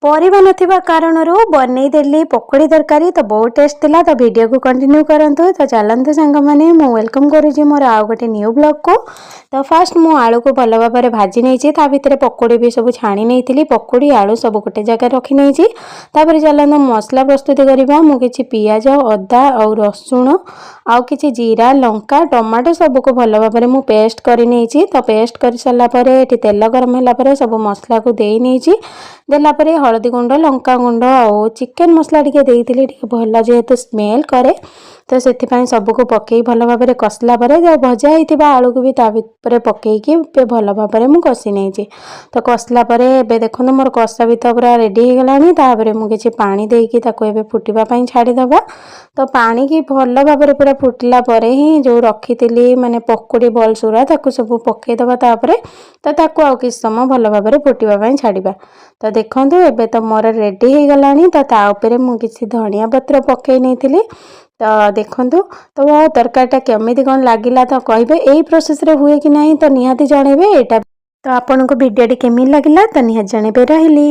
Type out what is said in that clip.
ପରିବା ନଥିବା କାରଣରୁ ବନେଇଦେଲି ପକୋଡ଼ି ତରକାରୀ। ତ ବହୁତ ଟେଷ୍ଟ ଥିଲା। ତ ଭିଡ଼ିଓକୁ କଣ୍ଟିନ୍ୟୁ କରନ୍ତୁ। ତ ଚାଲନ୍ତୁ ସାଙ୍ଗମାନେ, ମୁଁ welcome କରୁଛି ମୋର ଆଉ ଗୋଟେ ନ୍ୟୁ ବ୍ଲଗ୍କୁ। ତ ଫାର୍ଷ୍ଟ ମୁଁ ଆଳୁକୁ ଭଲ ଭାବରେ ଭାଜି ନେଇଛି। ତା ଭିତରେ ପକୋଡ଼ି ବି ସବୁ ଛାଣି ନେଇଥିଲି। ପକୋଡ଼ି, ଆଳୁ ସବୁ ଗୋଟେ ଜାଗାରେ ରଖି ନେଇଛି। ତାପରେ ଚାଲନ୍ତୁ ମସଲା ପ୍ରସ୍ତୁତି କରିବା। ମୁଁ କିଛି ପିଆଜ, ଅଦା ଆଉ ରସୁଣ ଆଉ କିଛି ଜିରା, ଲଙ୍କା, ଟମାଟୋ ସବୁକୁ ଭଲ ଭାବରେ ମୁଁ ପେଷ୍ଟ କରି ନେଇଛି। ତ ପେଷ୍ଟ କରିସାରିଲା ପରେ ଏଠି ତେଲ ଗରମ ହେଲା ପରେ ସବୁ ମସଲାକୁ ଦେଇ ନେଇଛି। ଦେଲା ପରେ ହଳଦୀ ଗୁଣ୍ଡ, ଲଙ୍କା ଗୁଣ୍ଡ ଆଉ ଚିକେନ ମସଲା ଟିକେ ଦେଇଥିଲି। ଟିକେ ଭଲ ଯେହେତୁ ସ୍ମେଲ୍ କରେ, ତ ସେଥିପାଇଁ ସବୁକୁ ପକେଇ ଭଲ ଭାବରେ କଷିଲା ପରେ ଯେଉଁ ଭଜା ହେଇଥିବା ଆଳୁକୁ ବି ତା ଭିତରେ ପକେଇକି ଏବେ ଭଲ ଭାବରେ ମୁଁ କଷି ନେଇଛି। ତ କଷିଲା ପରେ ଏବେ ଦେଖନ୍ତୁ, ମୋର କଷା ବି ତ ପୁରା ରେଡ଼ି ହେଇଗଲାଣି। ତାପରେ ମୁଁ କିଛି ପାଣି ଦେଇକି ତାକୁ ଏବେ ଫୁଟିବା ପାଇଁ ଛାଡ଼ିଦେବା। ତ ପାଣିକି ଭଲ ଭାବରେ ପୁରା ଫୁଟିଲା ପରେ ହିଁ ଯେଉଁ ରଖିଥିଲି ମାନେ ପକୁଡ଼ି ବଲ୍ସ ଗୁଡ଼ା, ତାକୁ ସବୁ ପକେଇଦେବା। ତାପରେ ତ ତାକୁ ଆଉ କିଛି ସମୟ ଭଲ ଭାବରେ ଫୁଟିବା ପାଇଁ ଛାଡ଼ିବା। ତ ଦେଖନ୍ତୁ, ଏବେ ତ ମୋର ରେଡ଼ି ହେଇଗଲାଣି। ତ ତା ଉପରେ ମୁଁ କିଛି ଧନିଆ ପତ୍ର ପକେଇ ନେଇଥିଲି। ତ ଦେଖନ୍ତୁ, ତ ତରକାରୀଟା କେମିତି କ'ଣ ଲାଗିଲା ତ କହିବେ। ଏଇ ପ୍ରୋସେସ୍ରେ ହୁଏ କି ନାହିଁ, ତ ନିହାତି ଜଣେଇବେ ଏଇଟା। ତ ଆପଣଙ୍କୁ ଭିଡ଼ିଓଟି କେମିତି ଲାଗିଲା, ତ ନିହାତି ଜଣେଇବେ। ରହିଲି।